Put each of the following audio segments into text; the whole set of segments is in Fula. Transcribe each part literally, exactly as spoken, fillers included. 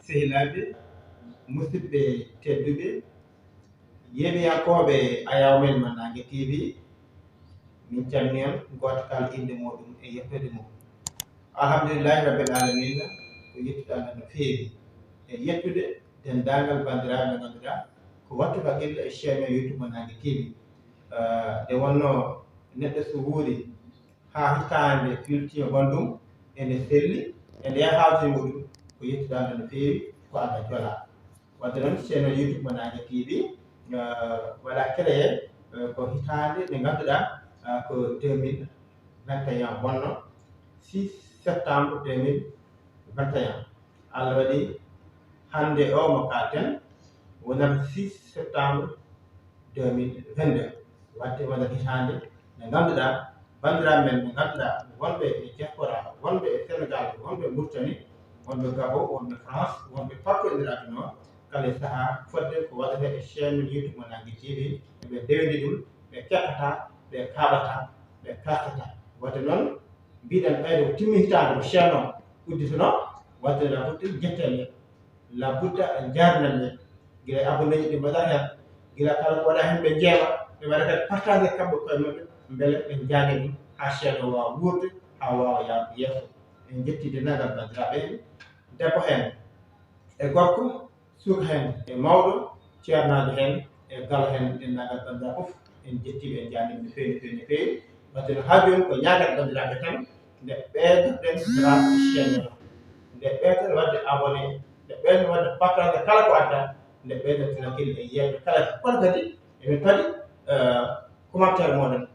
Sehilaaɓe, musidɓe tedduɓe, yeeɓiyankooɓe Ayaw Men Mannange T V, min calmini on, gooto kala innde muuɗum e yettoode mum. Alhamdulillahi Rabbil Aalamiina, ko yettude Allah no feewi. E yettude denndaangal banndiraaɓe ɓe ngannduɗaa ko wattu ka gilla e chaîne YouTube Mannange T V. Ah, nde wonnoo neɗɗo so wuuri, haa hitaande filtiima banndum, ene selli, ene yaha hawti e muɗum, ko yettude Allah no feewi, ko Allah jola. Wadde noon, chaîne YouTube Mannange T V, eh, wala créé, eh, ko hitaande nde ngannduɗaa, eh, ko deux mille vingt et un wonno, six septembre deux mille vingt et un. Allah waɗi hannde o mo kaalten wonata six septembre deux mille vingt-deux. Waɗde wonata hitaande nde ngannduɗaa, banndiraaɓe men ɓe ngannduɗaa, wonɓe e diaspora, wonɓe e Sénégal, wonɓe e Mauritanie, wonɓe Gabon, wonɓe France, wonɓe partout e nder aduna o, kala e sahaa fodde ko waɗata e chaîne YouTube Mannange T V, ɓe ndewni ɗum, ɓe keɗata, ɓe kaaɓata, ɓe kaartata. Wadde noon, mbiɗen ɓayde ko timmi hitaande ko chaîne o udditono, wadde labudde jetten ɓe, labudde njaarnen ɓe, gila e abonné ji ɗi mbaɗa heen, gila kala ko waɗa heen ɓe njeeɓa, ɓe mbaɗa kadi partagé kamɓe koye maɓɓe, mbele ɓe njaaña ɗum haa chaîne o waawa wuurde, haa waawa yaarude yeeso. En njetti denndaangal banndiraaɓe heen, debbo heen e gorko, suka heen e mawɗo, ceernaajo heen e galo heen, denndaangal banndiraaɓe fof, en njettii ɓe, en njaarnii ɓe no feewi, no feewi, no feewi. Wadde no haa jooni ko ñaagal banndiraaɓe tan, nde ɓeydoɗen grâce chaîne o, nde ɓeydoɗen waɗde abonné, nde ɓeydoɗen waɗde partagé kala ko adda, nde ɓeydoɗen tinakil e yeeɓde kala, kono kadi emin paɗi, eh, commentaire mooɗon.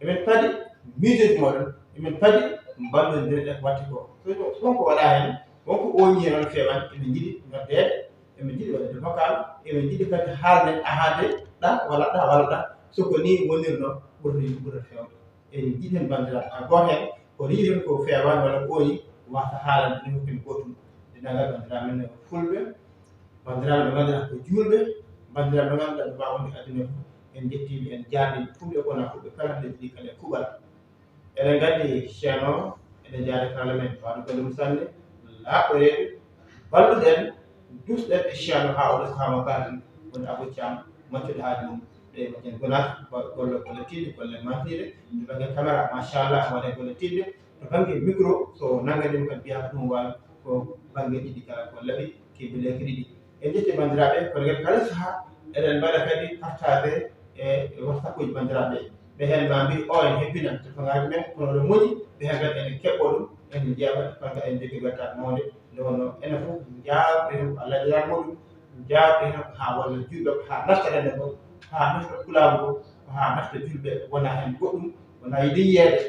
Emin paɗi miijoji mooɗon, emin paɗi mballondirɗe ko waɗti ko. So won ko waɗa heen, won ko ooñi heen feewan, emin njiɗi noddeede, emin njiɗi waɗde vocal, emin njiɗi kadi haalde ahaade ɗa walla ɗa walla ɗa. So ko nii wonirno, ɓurri ɓurri feewde. En njiɗi heen banndiraaɓe haa gooto heen, ko riiren ko feewan walla ko ooñi, wasa haalande ɗum ko gootum. Denndaangal banndiraaɓe men fulɓe, banndiraaɓe ɓe ngannduɗaa ko juulɓe, banndiraaɓe ɓe ngannduɗaa ɓe mbaawde aduna fof, en njettii ɓe, en njaarnii ɓe, fulɓe ko wonaa fulɓe kala, ɓe njiɗi kala e kuuɓal. Eɗen nganndi chaîne o, eɗen njaarnii kala men, waɗugol ɗum sanne, laaɓɗoreeɓe, balluɗen, duusɗen e chaîne o haa oɗo sahaa mo kaaɗen, woni Abou Thiam, maccuɗo haaju mum. Ɓe majjani Gonaas, golle, golle tiiɗe, golle mantiiɗe, to bannge caméra, machallah, waɗa golle tiiɗe, to bannge micro, so nannga ɗum kadi mbiyaa ko ɗum waawi, ko bannge ɗiɗi kala ko laɓi, kebbileeki ɗiɗi. En njetti banndiraaɓe, kono kadi kala sahaa eɗen mbaɗa kadi partagé e, e WhatsApp uji banndiraaɓe. Ɓe heen ma mbi, o ene hebbina téléphone aaji men, kono ɗo moƴƴi, ɓe heen kadi ene keɓɓo ɗum, ene njeeɓa, kono kadi ene jogii weltaare mawnde. Nde wonnoo enen fof njaarde heen ko Allah jeyani muɗum, njaarde heen ko haa walla juulɓe, ko haa nasta renndo ngo, ko haa nasta pulaagu ngo, ko haa nasta juulɓe, wona heen goɗɗum, wona yiɗde yiyeede,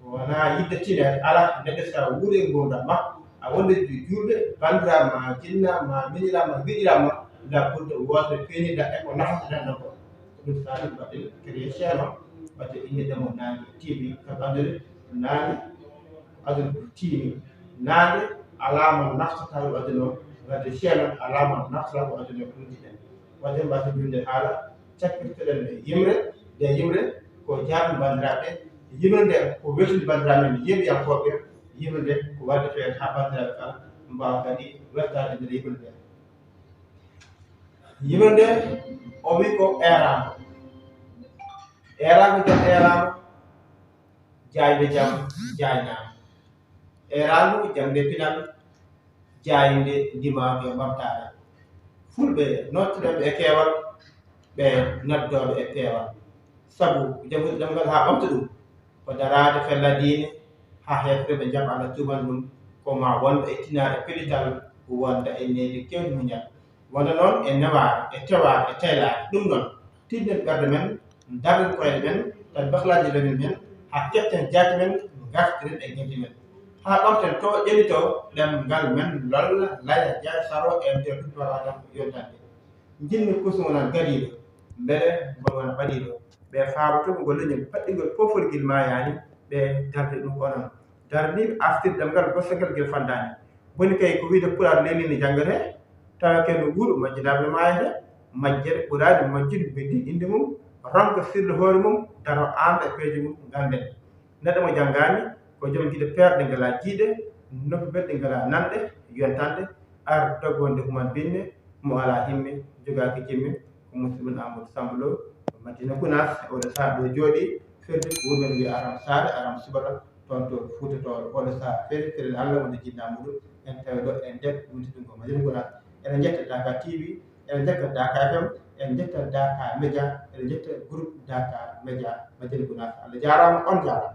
wona yiɗde tineede, alaa, neɗɗo so a wuuri e nguurndam ma, a wonde ju-, juulɓe, banndiraaɓe ma, jinnaaɓe ma, miñiraaɓe ma, giɗiraaɓe ma, labbude wootere feeñiɗa e ko nafata renndo ngo. Ɗum saabi mbaɗen créé chaîne o, mbaɗen innde mo Naange T V, ka ɓanndude Naange aduna fof tiimi. Naange alaa mo naftata ko aduna o, wadde chaîne o alaa mo naftata ko aduna o, ɗum njiɗen. Wadde mbaɗen juulde haala, cakkirtoɗen e yimre, nde yimre ko jaarde banndiraaɓe, yimre nde ko weltude banndiraaɓe men yeeɓiyankooɓe, yimre nde ko waɗde feere haa banndiraaɓe kala mbaawa kadi weltaade nder yimre nde. Yimre nde o wi ko eeraango. Eeraango jam eeraango, jaaynde jam jaayndaama. Eeraango jaŋde pinal, jaaynde ndimaango e ɓamtaare. Fulɓe noottirooɓe e keewal, ɓe naddooɓe e peewal. Sabu jaŋgude ɗemngal haa ɓamta ɗum, ko daraade fella diine, haa heefre ɓe njaɓa Allah tuuban ɗum, ko ma wonda e tinaare pellital, wonda e nehdi keewndi muñal. Wonda noon e newaare, e tewaare, e taylaare. Ɗum noon, tiiɗnen ɓerɗe men, darnen koyɗe men, tawi baklaaji lemin men, haa keɓten jaati men, ngartiren e genti men. Haa ɓamten to ƴellito ɗemngal men, lolla, laya, jaya, saro e nder duɗɗoragal yontande. Njiɗmi kusngu nan gadiiɗo, mbele ngol wona ɓadiiɗo. Ɓe faabotoo ngol leñol paɗɗingol poofolgil maayaani, ɓe darde ɗum onon. Daraniiɓe artirde ɗemngal gosngal ngel fanndaani. Boni kay ko wiyde Pulaar lelni ne janngete, tawa ken no wuuro majjinaaɓe maayata, majjere ɓuraade majjude bindi innde mum, ronka sirlu hoore mum, daro aamɗa e peeje mum, ngannden. Neɗɗo mo janngaani ko joom gite peerɗe ngalaa jiiɗe, noppi belɗe ngalaa nanɗe, yontande, ar dogonde human binne mo alaa himme, jogaaki jimme, ko musidɗo mon Amadou Samba Lo, Madina Gounass, oɗo sahaa ɗo jooɗi, firde ko wurmen mbiya aram saare, aram subaka, toon to Fuuta Tooro. Oɗo sahaa feere, feere Allah wonde jinna muɗum, en tawi ɗo, en nder wontiɗo ngo Madina Gounass. Eɗen njetta Daaka T V, eɗen njetta Daaka F M, eɗen njetta Daaka Média, eɗen njetta groupe Daaka Média, Madina Gounass. Allah jaaraama, on jaaraama.